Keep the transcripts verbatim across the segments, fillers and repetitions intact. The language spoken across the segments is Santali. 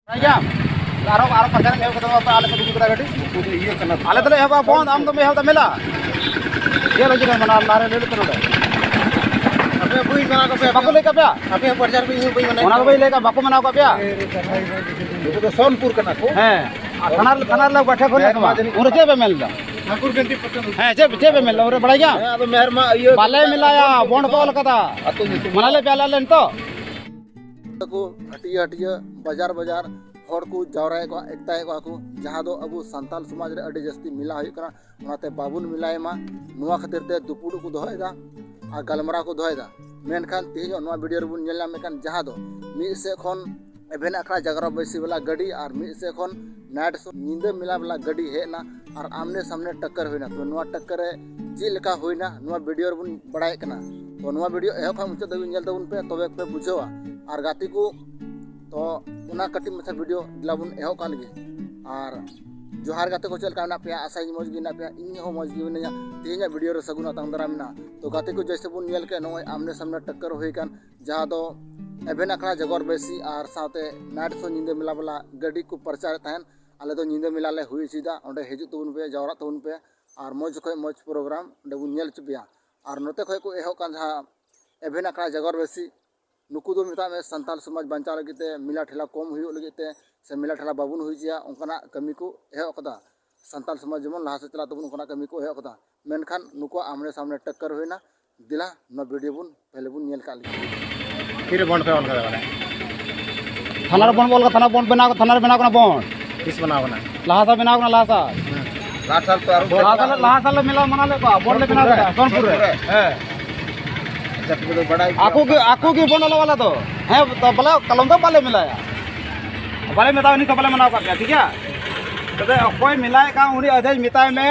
ᱵᱟᱲᱟᱭ ᱜᱮᱭᱟᱢ? ᱟᱨᱚ, ᱟᱨᱚ ᱯᱟᱸᱡᱟ ᱨᱮ ᱮᱦᱚᱵ ᱠᱟᱛᱮ ᱟᱯᱮ ᱟᱞᱮ ᱥᱮᱫ ᱤᱫᱤ ᱠᱮᱫᱟ ᱜᱟᱹᱰᱤ᱾ ᱩᱱᱠᱩ ᱫᱚ ᱤᱭᱟᱹ ᱠᱟᱱᱟ ᱠᱚ᱾ ᱟᱞᱮ ᱫᱚᱞᱮ ᱮᱦᱚᱵᱟ ᱵᱚᱱᱫ, ᱟᱢ ᱫᱚᱢ ᱮᱦᱚᱵ ᱫᱟ ᱢᱮᱞᱟ᱾ ᱪᱮᱫ ᱞᱟᱹᱜᱤᱫ ᱮᱢ ᱢᱟᱱᱟᱣ ᱞᱟᱦᱟ ᱨᱮ ᱞᱟᱹᱭ ᱞᱮᱯᱮ ᱱᱚᱰᱮ᱾ ᱟᱯᱮ ᱵᱟᱹᱧ ᱢᱟᱱᱟᱣ ᱠᱟᱯᱮᱭᱟ᱾ ᱵᱟᱠᱚ ᱞᱟᱹᱭ ᱠᱟᱯᱮᱭᱟ? ᱟᱯᱮᱭᱟᱜ ᱯᱨᱚᱪᱟᱨ ᱠᱚ ᱤᱧ ᱦᱚᱸ ᱵᱟᱹᱧ ᱢᱟᱱᱟᱣ᱾ ᱚᱱᱟ ᱫᱚ ᱵᱟᱹᱧ ᱞᱟᱹᱭ ᱠᱟᱜ, ᱵᱟᱠᱚ ᱢᱟᱱᱟᱣ ᱠᱟᱜ ᱯᱮᱭᱟ? ᱩᱱᱠᱩ ᱫᱚ ᱥᱳᱱᱯᱩᱨ ᱠᱟᱱᱟ ᱠᱚ᱾ ᱦᱮᱸ, ᱟᱨ ᱛᱷᱟᱱᱟ ᱨᱮ, ᱛᱷᱟᱱᱟ ᱨᱮᱞᱮ ᱵᱟᱴᱷᱟ ᱠᱷᱚᱱ ᱞᱮ ᱥᱮ ᱵᱟᱝ? ᱩᱱᱨᱮ ᱪᱮᱫ ᱯᱮ ᱢᱮᱱ ᱞᱮᱫᱟ? ᱦᱮᱸ, ᱪᱮᱫ, ᱪᱮᱫ ᱯᱮ ᱢᱮᱱ ᱞᱮᱫᱟ? ᱩᱱᱨᱮ ᱵᱟᱲᱟᱭ ᱜᱮᱭᱟᱢ? ᱦᱮᱸ, ᱟᱫᱚ ᱢᱮᱦᱨᱢᱟ ᱤᱭᱟᱹ ᱵᱟᱞᱮ ᱢᱮᱞᱟᱭᱟ, ᱵᱚᱱᱰ ᱠᱚ ᱚᱞ ᱠᱟᱫᱟ᱾ ᱟᱹᱛᱩ ᱧᱩᱛᱩᱢ᱾ ᱢᱟᱱᱟᱣ ᱞᱮ ᱯᱮ ᱟᱞᱮ, ᱟᱞᱮ ᱱᱤᱛᱚᱜ᱾ ᱠᱚ ᱦᱟᱹᱴᱤᱭᱟᱹ ᱦᱟᱹᱴᱤᱭᱟᱹ, ᱵᱟᱡᱟᱨ ᱵᱟᱡᱟᱨ ᱦᱚᱲ ᱠᱚ ᱡᱟᱣᱨᱟᱭᱮᱫ ᱠᱚᱣᱟ, ᱮᱠᱛᱟᱭᱮᱫ ᱠᱚᱣᱟ ᱠᱚ, ᱡᱟᱦᱟᱸ ᱫᱚ ᱟᱵᱚ ᱥᱟᱱᱛᱟᱞ ᱥᱚᱢᱟᱡᱽ ᱨᱮ ᱟᱹᱰᱤ ᱡᱟᱹᱥᱛᱤ ᱢᱮᱞᱟ ᱦᱩᱭᱩᱜ ᱠᱟᱱᱟ᱾ ᱚᱱᱟᱛᱮ ᱵᱟᱵᱚᱱ ᱢᱮᱞᱟᱭ ᱢᱟ, ᱱᱚᱣᱟ ᱠᱷᱟᱹᱛᱤᱨ ᱛᱮ ᱫᱩᱯᱩᱲᱩᱵ ᱠᱚ ᱫᱚᱦᱚᱭᱮᱫᱟ ᱟᱨ ᱜᱟᱞᱢᱟᱨᱟᱣ ᱠᱚ ᱫᱚᱦᱚᱭᱮᱫᱟ᱾ ᱢᱮᱱᱠᱷᱟᱱ ᱛᱮᱦᱮᱧ ᱱᱚᱣᱟ ᱵᱷᱤᱰᱤᱭᱳ ᱨᱮᱵᱚᱱ ᱧᱮᱞ ᱧᱟᱢᱮᱫ ᱠᱟᱱ, ᱡᱟᱦᱟᱸ ᱫᱚ ᱢᱤᱫ ᱥᱮᱫ ᱠᱷᱚᱱ ᱮᱵᱷᱮᱱ ᱟᱠᱷᱲᱟ ᱡᱟᱜᱽᱨᱚᱱ ᱵᱟᱹᱭᱥᱤ ᱵᱟᱞᱟ ᱜᱟᱹᱰᱤ ᱟᱨ ᱢᱤᱫ ᱥᱮᱫ ᱠᱷᱚᱱ ᱱᱟᱭᱤᱴ ᱥᱳ ᱧᱤᱫᱟᱹ ᱢᱮᱞᱟ ᱵᱟᱞᱟ ᱜᱟᱹᱰᱤ ᱦᱮᱡ ᱮᱱᱟ ᱟᱨ ᱟᱢᱱᱮ ᱥᱟᱢᱱᱮ ᱴᱟᱠᱠᱟᱨ ᱦᱩᱭᱱᱟ᱾ ᱛᱚ, ᱱᱚᱣᱟ ᱴᱟᱠᱠᱟᱨ ᱨᱮ ᱪᱮᱫ ᱞᱮᱠᱟ ᱦᱩᱭᱱᱟ, ᱱᱚᱣᱟ ᱵᱷᱤᱰᱤᱭᱳ ᱨᱮᱵᱚᱱ ᱵᱟᱲᱟᱭᱮᱫ ᱠᱟᱱᱟ᱾ ᱛᱚ, ᱱᱚᱣᱟ ᱵᱷᱤᱰᱤᱭᱳ ᱮᱦᱚᱵ ᱠᱷᱚᱱ ᱢᱩᱪᱟᱹᱫ ᱫᱷᱟᱹᱵᱤᱡ ᱧᱮᱞ ᱛᱟᱵᱚᱱ ᱯᱮ, ᱛᱚᱵᱮ ᱯᱮ ᱵᱩᱡᱷᱟᱹᱣᱟ᱾ ᱟᱨ ᱜᱟᱛᱮ ᱠᱚ, ᱛᱚ, ᱚᱱᱟ ᱠᱟᱹᱴᱤᱡ ᱢᱟᱪᱷᱟ ᱵᱷᱤᱰᱤᱭᱳ ᱫᱮᱞᱟ ᱵᱚᱱ ᱮᱦᱚᱵ ᱠᱟᱜ ᱞᱮᱜᱮ᱾ ᱟᱨ ᱡᱚᱦᱟᱨ ᱜᱟᱛᱮ ᱠᱚ, ᱪᱮᱫ ᱞᱮᱠᱟ ᱢᱮᱱᱟᱜ ᱯᱮᱭᱟ? ᱟᱥᱟᱧ ᱢᱚᱡᱽ ᱜᱮ ᱢᱮᱱᱟᱜ ᱯᱮᱭᱟ, ᱤᱧ ᱦᱚᱸ ᱢᱚᱡᱽ ᱜᱮ ᱢᱤᱱᱟᱹᱧᱟ᱾ ᱛᱮᱦᱮᱧᱟᱜ ᱵᱷᱤᱰᱤᱭᱳ ᱨᱮ ᱥᱟᱹᱜᱩᱱ ᱟᱛᱟᱝ ᱫᱟᱨᱟᱢ ᱢᱮᱱᱟᱜᱼᱟ᱾ ᱛᱚ, ᱜᱟᱛᱮ ᱠᱚ, ᱡᱮᱭᱥᱮ ᱵᱚᱱ ᱧᱮᱞ ᱠᱮᱫ, ᱱᱚᱜᱼᱚᱭ ᱟᱢᱱᱮ ᱥᱟᱢᱱᱮ ᱴᱟᱠᱠᱟᱨ ᱦᱩᱭ ᱟᱠᱟᱱ, ᱡᱟᱦᱟᱸ ᱫᱚ ᱮᱵᱷᱮᱱ ᱟᱠᱷᱲᱟ ᱡᱟᱜᱚᱨ ᱵᱟᱹᱭᱥᱤ ᱟᱨ ᱥᱟᱶᱛᱮ ᱱᱟᱭᱤᱴ ᱥᱳ ᱧᱤᱫᱟᱹ ᱢᱮᱞᱟ ᱵᱟᱞᱟ ᱜᱟᱹᱰᱤ ᱠᱚ ᱯᱨᱚᱪᱟᱨᱮᱫ ᱛᱟᱦᱮᱱ᱾ ᱟᱞᱮ ᱫᱚ ᱧᱤᱫᱟᱹ ᱢᱮᱞᱟ ᱞᱮ ᱦᱩᱭ ᱦᱚᱪᱚᱭᱮᱫᱟ, ᱚᱸᱰᱮ ᱦᱤᱡᱩᱜ ᱛᱟᱵᱚᱱ ᱯᱮ, ᱡᱟᱣᱨᱟᱜ ᱛᱟᱵᱚᱱ ᱯᱮ ᱟᱨ ᱢᱚᱡᱽ ᱠᱷᱚᱡ ᱢᱚᱡᱽ ᱯᱨᱳᱜᱨᱟᱢ ᱚᱸᱰᱮ ᱵᱚᱱ ᱧᱮᱞ ᱦᱚᱪᱚ ᱯᱮᱭᱟ᱾ ᱟᱨ ᱱᱚᱛᱮ ᱠᱷᱚᱡ ᱠᱚ ᱮᱦᱚᱵ ᱠᱟᱱ ᱡᱟᱦᱟᱸ ᱮᱵᱷᱮᱱ ᱟᱠᱷᱲᱟ ᱡᱟᱜᱚᱨ ᱵᱟᱹᱭᱥᱤ, ᱱᱩᱠᱩ ᱫᱚ ᱢᱮᱛᱟᱜ ᱢᱮ ᱥᱟᱱᱛᱟᱞ ᱥᱚᱢᱟᱡᱽ ᱵᱟᱧᱪᱟᱣ ᱞᱟᱹᱜᱤᱫ ᱛᱮ, ᱢᱮᱞᱟ ᱴᱷᱮᱞᱟ ᱠᱚᱢ ᱦᱩᱭᱩᱜ ᱞᱟᱹᱜᱤᱫ ᱛᱮ ᱥᱮ ᱢᱮᱞᱟ ᱴᱷᱮᱞᱟ ᱵᱟᱵᱚᱱ ᱦᱩᱭ ᱦᱚᱪᱚᱭᱟ, ᱚᱱᱠᱟᱱᱟᱜ ᱠᱟᱹᱢᱤ ᱠᱚ ᱮᱦᱚᱵ ᱠᱟᱫᱟ᱾ ᱥᱟᱱᱛᱟᱞ ᱥᱚᱢᱟᱡᱽ ᱡᱮᱢᱚᱱ ᱞᱟᱦᱟ ᱥᱮᱫ ᱪᱟᱞᱟᱜ ᱛᱟᱵᱚᱱ, ᱚᱱᱠᱟᱱᱟᱜ ᱠᱟᱹᱢᱤ ᱠᱚ ᱮᱦᱚᱵ ᱠᱟᱫᱟ᱾ ᱢᱮᱱᱠᱷᱟᱱ ᱱᱩᱠᱩᱣᱟᱜ ᱟᱢᱱᱮ ᱥᱟᱢᱱᱮ ᱴᱟᱠᱠᱟᱨ ᱦᱩᱭᱱᱟ᱾ ᱫᱮᱞᱟ, ᱱᱚᱣᱟ ᱵᱷᱤᱰᱤᱭᱳ ᱵᱚᱱ ᱯᱮᱦᱞᱮ ᱵᱚᱱ ᱧᱮᱞ ᱠᱟᱜ ᱞᱮᱜᱮ᱾ ᱛᱤᱨᱮ ᱵᱚᱱᱰ ᱯᱮ ᱚᱞ ᱠᱟᱫᱟ ᱢᱟᱱᱮ? ᱛᱷᱟᱱᱟ ᱨᱮ ᱵᱚᱱᱰ ᱚᱞ ᱠᱟᱫᱟ, ᱛᱷᱟᱱᱟ ᱵᱚᱱᱰ ᱵᱮᱱᱟᱣ, ᱛᱷᱟᱱᱟ ᱨᱮ ᱵᱮᱱᱟᱣ ᱠᱟᱱᱟ ᱵᱚᱱᱰ᱾ ᱛᱤᱥ ᱵᱮᱱᱟᱣ ᱠᱟᱱᱟ? ᱞᱟᱦᱟ ᱥᱟᱞ ᱵᱮᱱᱟᱣ ᱠᱟᱱᱟ, ᱞᱟᱦᱟ ᱥᱟᱞ᱾ ᱦᱮᱸ᱾ ᱞᱟᱦᱟ ᱥᱟᱞ ᱛᱚ ᱟᱨᱚ ᱞᱟᱦᱟ ᱥᱟᱞ, ᱞᱟᱦᱟ ᱥᱟᱞ ᱞᱮ ᱢᱮᱞᱟ ᱢᱟᱱᱟᱣ ᱞᱮᱫ ᱠᱚᱣᱟ, ᱵᱚᱱᱰ ᱞᱮ ᱵᱮᱱᱟᱣ ᱠᱮᱫᱟ ᱥᱳᱱᱯᱩᱨ ᱨᱮ᱾ ᱦᱮᱸ᱾ ᱟᱪᱪᱷᱟ, ᱛᱚᱵᱮ ᱫᱚ ᱵᱟᱲᱟᱭ ᱜᱮᱭᱟ᱾ ᱟᱠᱚ ᱜᱮ, ᱟᱠᱚ ᱜᱮ ᱵᱚᱱᱰ ᱚᱞ ᱵᱟᱞᱟ ᱫᱚ᱾ ᱦᱮᱸ, ᱛᱚ ᱵᱚᱞᱮ ᱠᱟᱞᱚᱢ ᱫᱚ ᱵᱟᱞᱮ ᱢᱮᱞᱟᱭᱟ᱾ ᱵᱟᱞᱮ ᱢᱮᱛᱟᱣᱟ, ᱩᱱᱤ ᱫᱚ ᱵᱟᱞᱮ ᱢᱟᱱᱟᱣ ᱠᱟᱜ ᱜᱮᱭᱟ, ᱴᱷᱤᱠ ᱜᱮᱭᱟ? ᱛᱚᱵᱮ ᱚᱠᱚᱭ ᱢᱮᱞᱟᱭᱮᱫ ᱠᱟᱱ, ᱩᱱᱤ ᱟᱫᱷᱮᱭ ᱢᱮᱛᱟᱭ ᱢᱮ,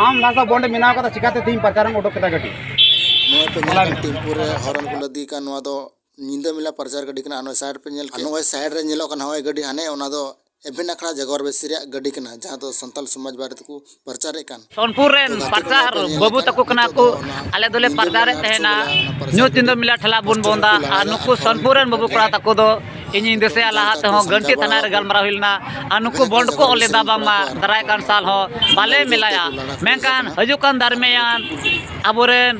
ᱟᱢ ᱞᱟᱦᱟ ᱥᱟᱞ ᱵᱚᱱᱰ ᱮ ᱵᱮᱱᱟᱣ ᱠᱟᱫᱟ, ᱪᱤᱠᱟᱛᱮ ᱛᱮᱦᱮᱧ ᱯᱨᱚᱪᱟᱨᱮᱢ ᱩᱰᱩᱠ ᱠᱮᱫᱟ ᱜᱟᱹᱰᱤ? ᱱᱚᱣᱟ ᱯᱮ ᱧᱮᱞ ᱠᱟᱱ ᱴᱮᱢᱯᱩ ᱨᱮ ᱦᱚᱨᱚᱱ ᱠᱚ ᱞᱟᱫᱮ ᱠᱟᱱ, ᱱᱚᱣᱟ ᱫᱚ ᱧᱤᱫᱟᱹ ᱢᱮᱞᱟ ᱯᱨᱚᱪᱟᱨ ᱜᱟᱹᱰᱤ ᱠᱟᱱᱟ᱾ ᱟᱨ ᱱᱚᱜᱼᱚᱭ ᱥᱟᱭᱤᱰ ᱯᱮ ᱧᱮᱞ ᱠᱟᱱ, ᱱᱚᱜᱼᱚᱭ ᱥᱟᱭᱤᱰ ᱨᱮ ᱧᱮᱞᱚᱜ ᱠᱟᱱ ᱱᱚᱜᱼᱚᱭ ᱜᱟᱹᱰᱤ, ᱦᱟᱱᱮ ᱚᱱᱟ ᱫᱚ ᱮᱵᱷᱮᱱ ᱟᱠᱷᱲᱟ ᱡᱟᱜᱚᱨ ᱵᱟᱹᱭᱥᱤ ᱨᱮᱭᱟᱜ ᱜᱟᱹᱰᱤ ᱠᱟᱱᱟ, ᱡᱟᱦᱟᱸ ᱫᱚ ᱥᱟᱱᱛᱟᱞ ᱥᱚᱢᱟᱡᱽ ᱵᱟᱨᱮ ᱛᱮᱠᱚ ᱯᱨᱚᱪᱟᱨᱮᱫ ᱠᱟᱱ᱾ ᱥᱳᱱᱯᱩᱨ ᱨᱮᱱ ᱛᱚ, ᱜᱟᱛᱮ ᱠᱚ, ᱯᱨᱚᱪᱟᱨ ᱱᱚᱣᱟ ᱯᱮ ᱧᱮᱞ ᱵᱟᱹᱵᱩ ᱠᱟᱱ, ᱛᱟᱠᱚ ᱠᱟᱱᱟ ᱱᱤᱛᱚᱜ ᱠᱚ᱾ ᱫᱚ ᱚᱱᱟ ᱟᱞᱮ ᱫᱚᱞᱮ ᱧᱤᱫᱟᱹ ᱯᱨᱚᱪᱟᱨᱮᱫ ᱢᱮᱞᱟ ᱛᱟᱦᱮᱱᱟ᱾ ᱥᱳ ᱵᱚᱞᱮ ᱚᱱᱟ ᱯᱨᱚᱪᱟᱨ ᱧᱩᱛ ᱧᱤᱫᱟᱹ ᱜᱟᱹᱰᱤ ᱢᱮᱞᱟ ᱴᱷᱮᱞᱟ ᱵᱚᱱ ᱯᱨᱚᱪᱟᱨ ᱵᱚᱱᱫᱟ᱾ ᱠᱚ ᱞᱟᱜᱟᱣ ᱟᱨ ᱮᱫᱟ᱾ ᱱᱩᱠᱩ ᱟᱨ ᱥᱳᱱᱯᱩᱨ ᱨᱮᱱ ᱵᱟᱹᱵᱩ ᱠᱚᱲᱟ ᱛᱟᱠᱚ ᱫᱚ ᱤᱧᱤᱧ ᱫᱤᱥᱟᱹᱭᱟ, ᱞᱟᱦᱟ ᱛᱮᱦᱚᱸ ᱜᱟᱹᱱᱴᱤ ᱛᱷᱟᱱᱟ ᱨᱮ ᱜᱟᱞᱢᱟᱨᱟᱣ ᱦᱩᱭ ᱞᱮᱱᱟ ᱟᱨ ᱱᱩᱠᱩ ᱵᱚᱱᱰ ᱠᱚ ᱚᱞ ᱞᱮᱫᱟ ᱵᱟᱝᱢᱟ ᱫᱟᱨᱟᱭ ᱠᱟᱱ ᱥᱟᱞ ᱦᱚᱸ ᱵᱟᱞᱮ ᱢᱮᱞᱟᱭᱟ᱾ ᱢᱮᱱᱠᱷᱟᱱ ᱦᱤᱡᱩᱜ ᱠᱟᱱ ᱫᱟᱨᱢᱮᱭᱟᱱ ᱟᱵᱚᱨᱮᱱ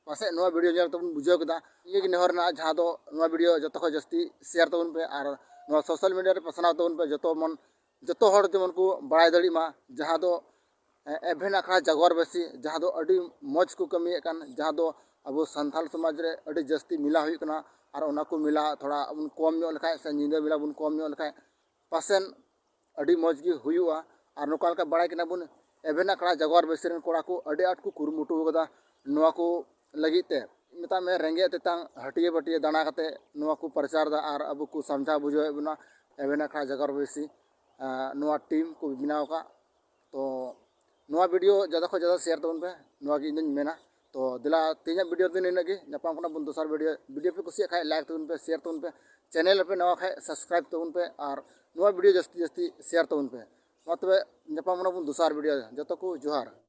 ᱯᱟᱥᱮᱡ ᱱᱚᱣᱟ ᱵᱷᱤᱰᱤᱭᱳ ᱧᱮᱞ ᱛᱮᱵᱚᱱ ᱵᱩᱡᱷᱟᱹᱣ ᱠᱮᱫᱟ᱾ ᱱᱤᱭᱟᱹ ᱜᱮ ᱱᱮᱦᱚᱨ ᱨᱮᱱᱟᱜ, ᱡᱟᱦᱟᱸ ᱫᱚ ᱱᱚᱣᱟ ᱵᱷᱤᱰᱤᱭᱳ ᱡᱚᱛᱚ ᱠᱷᱚᱱ ᱡᱟᱹᱥᱛᱤ ᱥᱮᱭᱟᱨ ᱛᱟᱵᱚᱱ ᱯᱮ ᱟᱨ ᱱᱚᱣᱟ ᱥᱳᱥᱟᱞ ᱢᱤᱰᱤᱭᱟ ᱨᱮ ᱯᱟᱥᱱᱟᱣ ᱛᱟᱵᱚᱱ ᱯᱮ, ᱡᱚᱛᱚ ᱢᱚᱱ ᱡᱚᱛᱚ ᱦᱚᱲ ᱡᱮᱢᱚᱱ ᱠᱚ ᱵᱟᱲᱟᱭ ᱫᱟᱲᱮᱭᱟᱜ ᱢᱟ, ᱡᱟᱦᱟᱸ ᱫᱚ ᱮᱵᱷᱮᱱ ᱟᱠᱷᱲᱟ ᱡᱟᱜᱽᱣᱟᱨ ᱵᱟᱹᱭᱥᱤ, ᱡᱟᱦᱟᱸ ᱫᱚ ᱟᱹᱰᱤ ᱢᱚᱡᱽ ᱠᱚ ᱠᱟᱹᱢᱤᱭᱮᱫ ᱠᱟᱱ, ᱡᱟᱦᱟᱸ ᱫᱚ ᱟᱵᱚ ᱥᱟᱱᱛᱟᱲ ᱥᱚᱢᱟᱡᱽ ᱨᱮ ᱟᱹᱰᱤ ᱡᱟᱹᱥᱛᱤ ᱢᱮᱞᱟ ᱦᱩᱭᱩᱜ ᱠᱟᱱᱟ᱾ ᱟᱨ ᱚᱱᱟ ᱠᱚ ᱢᱮᱞᱟ ᱛᱷᱚᱲᱟ ᱵᱚᱱ ᱠᱚᱢ ᱧᱚᱜ ᱞᱮᱠᱷᱟᱡ ᱥᱮ ᱧᱤᱫᱟᱹ ᱢᱮᱞᱟ ᱵᱚᱱ ᱠᱚᱢ ᱧᱚᱜ ᱞᱮᱠᱷᱟᱡ ᱯᱟᱥᱮᱱ ᱟᱹᱰᱤ ᱢᱚᱡᱽ ᱜᱮ ᱦᱩᱭᱩᱜᱼᱟ᱾ ᱟᱨ ᱱᱚᱝᱠᱟ ᱞᱮᱠᱟ ᱵᱟᱲᱟᱭ ᱠᱟᱱᱟ ᱵᱚᱱ, ᱮᱵᱷᱮᱱ ᱟᱠᱷᱲᱟ ᱡᱟᱜᱽᱣᱟᱨ ᱵᱟᱹᱭᱥᱤ ᱨᱮᱱ ᱠᱚᱲᱟ ᱠᱚ ᱟᱹᱰᱤ ᱟᱸᱴ ᱠᱚ ᱠᱩᱨᱩᱢᱩᱴᱩ ᱟᱠᱟᱫᱟ ᱱᱚᱣᱟ ᱠᱚ ᱞᱟᱹᱜᱤᱫ ᱛᱮ᱾ ᱢᱮᱛᱟᱜ ᱢᱮ, ᱨᱮᱸᱜᱮᱡ ᱛᱮᱛᱟᱝ ᱦᱟᱹᱴᱤᱭᱟᱹ ᱵᱟᱹᱴᱤᱭᱟᱹ ᱫᱟᱬᱟ ᱠᱟᱛᱮ ᱱᱚᱣᱟ ᱠᱚ ᱯᱨᱚᱪᱟᱨ ᱮᱫᱟ ᱟᱨ ᱟᱵᱚ ᱠᱚ ᱥᱟᱢᱡᱷᱟᱣ ᱵᱩᱡᱷᱟᱹᱣᱮᱫ ᱵᱚᱱᱟ᱾ ᱮᱵᱷᱮᱱ ᱟᱠᱷᱲᱟ ᱡᱟᱜᱽᱣᱟᱨ ᱵᱟᱹᱭᱥᱤ, ᱟᱸ, ᱱᱚᱣᱟ ᱴᱤᱢ ᱠᱚ ᱵᱮᱱᱟᱣ ᱟᱠᱟᱫ᱾ ᱛᱚ ᱱᱚᱣᱟ ᱵᱷᱤᱰᱤᱭᱳ ᱡᱟᱫᱟ ᱠᱷᱚᱱ ᱡᱟᱫᱟ ᱥᱮᱭᱟᱨ ᱛᱟᱵᱚᱱ ᱯᱮ, ᱱᱚᱣᱟ ᱜᱮ ᱤᱧ ᱫᱚᱧ ᱢᱮᱱᱟ᱾ ᱛᱚ ᱫᱮᱞᱟ, ᱛᱮᱦᱮᱧᱟᱜ ᱵᱷᱤᱰᱤᱭᱳ ᱫᱚ ᱱᱤᱱᱟᱹᱜ ᱜᱮ᱾ ᱧᱟᱯᱟᱢ ᱠᱟᱱᱟ ᱵᱚᱱ ᱫᱚᱥᱟᱨ ᱵᱷᱤᱰᱤᱭᱳ᱾ ᱵᱷᱤᱰᱤᱭᱳ ᱯᱮ ᱠᱩᱥᱤᱭᱟᱜ ᱠᱷᱟᱡ ᱞᱟᱭᱤᱠ ᱛᱟᱵᱚᱱ ᱯᱮ, ᱥᱮᱭᱟᱨ ᱛᱟᱵᱚᱱ ᱯᱮ, ᱪᱮᱱᱮᱞ ᱨᱮᱯᱮ ᱱᱟᱣᱟ ᱠᱷᱟᱡ ᱥᱟᱵᱥᱠᱨᱟᱭᱤᱵ ᱛᱟᱵᱚᱱ ᱯᱮ ᱟᱨ ᱱᱚᱣᱟ ᱵᱷᱤᱰᱤᱭᱳ ᱡᱟᱹᱥᱛᱤ ᱡᱟᱹᱥᱛᱤ ᱥᱮᱭᱟᱨ ᱛᱟᱵᱚᱱ ᱯᱮ᱾ ᱢᱟ ᱛᱚᱵᱮ ᱧᱟᱯᱟᱢ ᱠᱟᱱᱟ ᱵᱚᱱ ᱫᱚᱥᱟᱨ ᱵᱷᱤᱰᱤᱭᱳ ᱨᱮ᱾ ᱡᱚᱛᱚ ᱠᱚ ᱡᱚᱦᱟᱨ᱾